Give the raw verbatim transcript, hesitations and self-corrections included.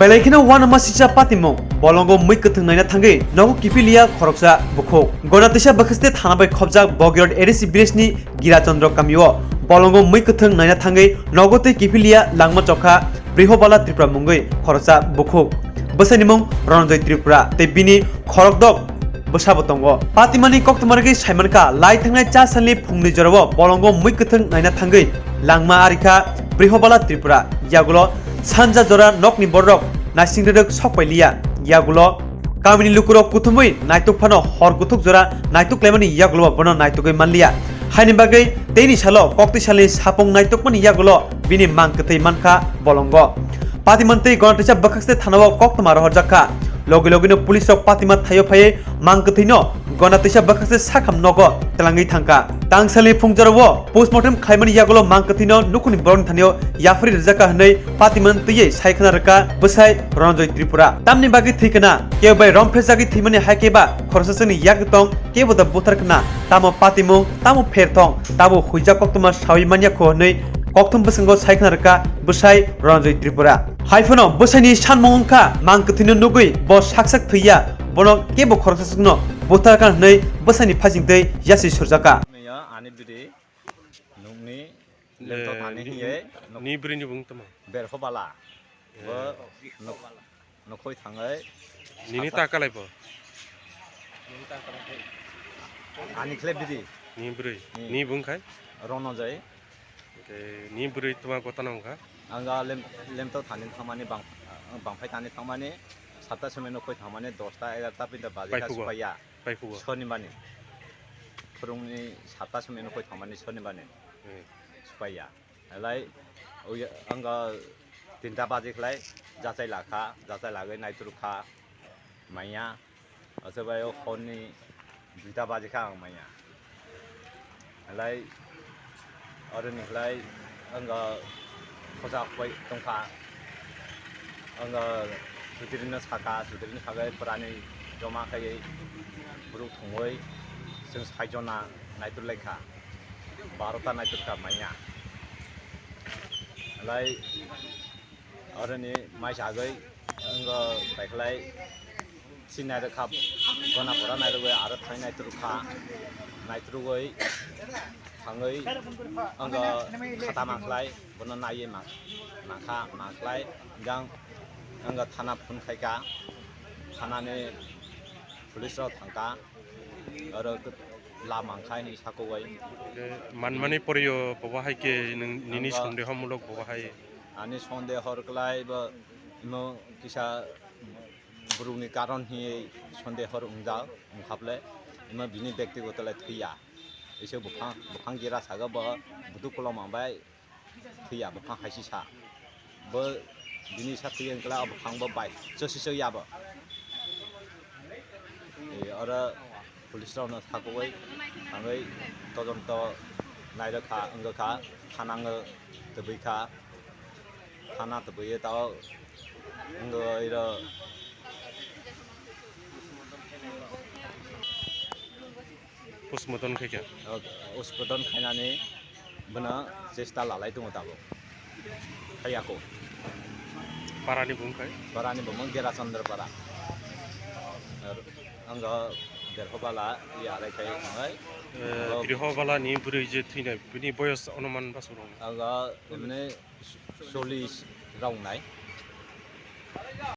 Belai kheno uanama sisa patimung, bolongo mui kwthwng naina thangwi nogo kiphiliya khoroksa bukhuk. Gonatisa bwkhaste thana bai khobjak Bogirot A D C village ni Girachandra kamio bolongo mui kwthwng naina thangwi nogo tei kiphiliya langma chokha Brihobala Tripura mungwi khoroksa bukhuk. Bwsaini mung Ronjoy Tripura tei bini khorokdok bwsabo tongo. Patimani koktwma rwgwi saimankha, lai thangnai cha salni phungni jorao bolongo mui kwthwng naina thangwi langma arikha Brihobala Tripura. Yagulo sanja jora nokni bororok naising rwrwk sok pailiya. Yagulo kamini lukurok kuthumwi naituk phano hor kuthuk jora naituk khlaimani yagulo bono naitugwi manliya. Haini bagwi teini salo kokti salni sapung naitukmani yagulo bini mang kwthwi mankha bolongo. Patimantwi Gonatisa bwkhaste thanao koktwma rohorjakha. Logi logino police rok patima thaio phaiwi mang kwthwino Gonatisa bwkhaste sakham nogo twlangwi thangkha. Tangsalni phungjorao postmortem khlaimani yagulo mang kwthwino nukhungni borokni thanio yaphari rwjakha hwnwi patimantwi sai khna rwkha bwsai Ronjoy Tripura. Tamni bagwi thwi khna, kebo bai romphesjagwi thwimani hai khe ba khoroksa chwngni yak tong, kebo da buthar khna, tamo patimung, tamo pher thong, tamo huijak koktwma sawi manya kho hwnwi kokthum bwskango sai khna rwkha bwsai Ronjoy Tripura. Hai phano bwsaini sanmung wngkha mang kwthwino nugwi bo sak sak thwiya, bono kebo khoroksa chwngno buthar kha hwnwi bwsaini phasing twi yasi surjakha. Ani bwrwi nukni lemtok thani hinwi ni bwrwini bung tamo? Berhobala. Bo nuk-, nukhoi thangwi nini ta kalai bo? Ani khle bidi. Ni bwrwi. Ni bung khai? Ronojoi. Ni bwrwi tuma gotana wngkha? Ang ga lem-, lemtok thani thangmani bang-, bangphai thani thangmani satta somoi nukhoi thangmani dosta egarta pinta baji kha. Paiphugo? Supaiya. Paiphugo? Sonibani. Phwrwngni satta somoi nukhoi thangmani sonibani. Supaiya. Halai, ui, ang ga tinta baji khlai, jachai lakha, jachai lagwi naitruk kha, manya. Achabai o honni duita baji kha ang manya. Halai, aro ni khlai, ang ga khosa khwbai tongkha. Ang ga sutirino saka, sutirino sagai pwrani joma khaiwi borok thwngwi chwng saijona naitruk laikha. Barota naitruk kha manya. Halai, oroni mai sagwi, wngkha, paikhlai, si nairwkha, gona pora nairwgwi, aro thai naitrwkha, naitrwgwi, thangwi, wngkha, khata mangkhlai, bono naiwi mang-, mangkha, mangkhlai, jang, wngkha, thana phone khaikha, thanani police rok thangkha. Oro lama wngkha hwnwi sakugwi. Manmani poriyo bobo hai khe nwng nini sondeho mulok bobo hai? Ani sondeho rwklai bo imo kisa borokni karon hinwi sondeho rok wngjak wngkhaple imo bini bektigoto le thwiya. Ise buphang, buphang jera saga bo buduk kolom bai. Thwiya buphang hai si sa. Bo bini sa thwiya wngkla buphang bo bai. Chwsi chwya bo. E, oro police rokno sakugwi thangwi todonto nairwkha, wngkha, thanango twbwi kha. Thana twbwi tao wngwi ro. Postmortem khai kha? O, postmortem khainani bono chesta lalai tongo tabuk. Khaiya kho. Parani bung khai? Parani bung Gera Chandra para. Ar ang Berhobala ya rai khai nai. Eh, Berhobala ni bwrwi je thwinai, bini boyos onuman basuro? Ang emne chollish rok nai.